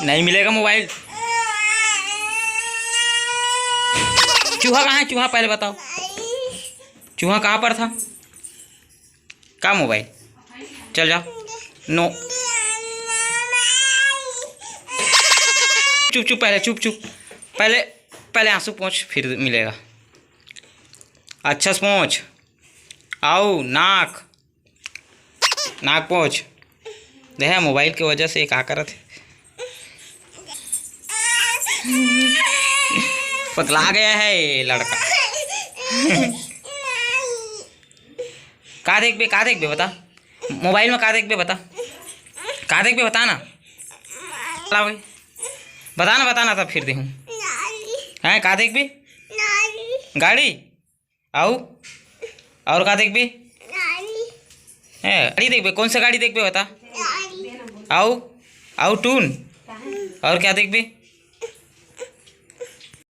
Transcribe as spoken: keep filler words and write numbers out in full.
नहीं मिलेगा मोबाइल। चूहा कहाँ है? चूहा पहले बताओ, चूहा कहाँ पर था? का मोबाइल? चल जा। नो। चुप चुप, पहले चुप चुप, पहले, पहले आंसू पोंछ, फिर मिलेगा। अच्छा से पोंछ। आओ, नाक, नाक पोंछ। देखे, मोबाइल के वजह से का करत हे। पगला गया है ये लड़का। का देखबे, का देखबे बता? मोबाइल में का देखबे बता? का देखबे बता ना। ला भाई। बता ना, बता ना, तब फिर देहूँ। हैं, का देखबे? गाड़ी? आऊ? और का देखबे? हैं, गाड़ी देखबे? कौन सा गाड़ी देखबे बता? आऊ? आऊ टून? और क्या देखबे?